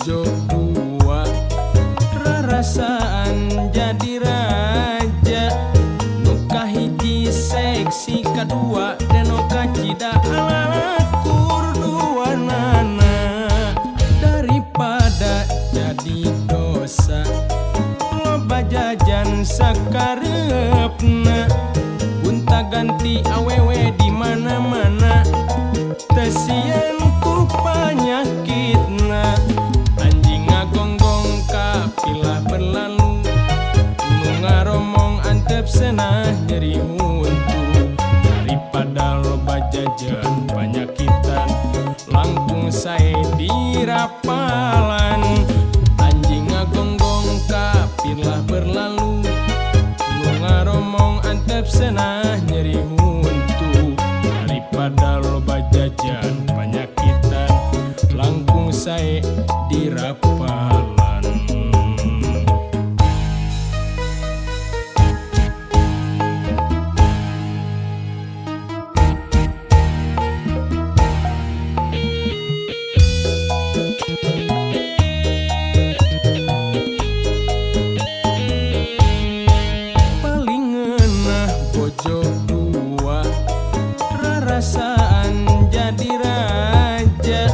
bojo dua, rarasaan jadi raja. Nu kahiji seksi kadua dan nu kacida lalakur dua nana. Daripada jadi dosa loba jajan sakareupna, gonta ganti awewe di mana-mana, teu sieun ku panyakitna. Anjing ngagonggong kapilah berlalu, nu ngaromong antep senah nyeri huntu. Daripada loba jajan panyakitan, langkung sae dirapalan. Anjing ngagonggong kapilah berlalu, nu ngaromong antep senah nyeri huntu. Daripada loba jajan panyakitan, langkung sae dirapalan. Paling ngeunah bojo dua, rarasaan jadi raja.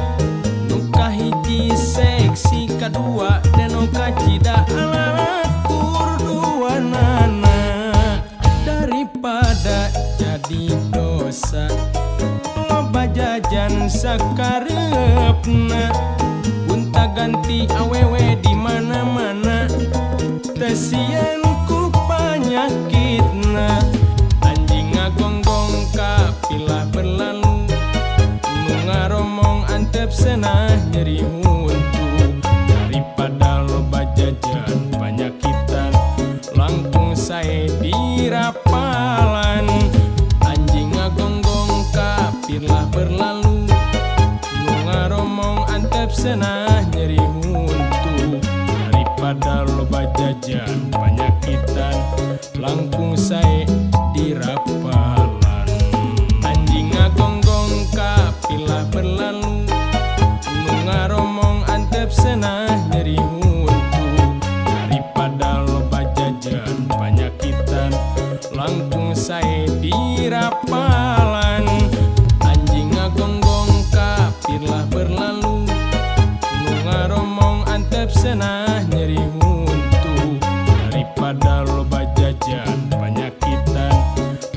Nu kahiji seksi kadua dan nu kacida lalakur dua nana. Daripada jadi dosa loba jajan sakareupna, gonta ganti awewe di mana-mana, teu sieun ku panyakitna. Anjing ngagonggong kapilah berlalu, nu ngaromong antep senah nyeri huntu. Daripada loba jajan panyakitan, langkung sae dirapalan. Anjing ngagonggong kapilah berlalu, nu ngaromong antep senah nyeri huntu. Daripada loba jajan panyakitan, langkung sae dirapalan. Anjing ngagonggong kapilah berlalu, nu ngaromong antep senah nyeri huntu. Daripada loba jajan panyakitan, langkung sae dirapalan. Anjing ngagonggong kapilah berlalu, nu ngaromong antep senah nyeri huntu. Daripada loba jajan panyakitan,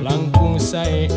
langkung sae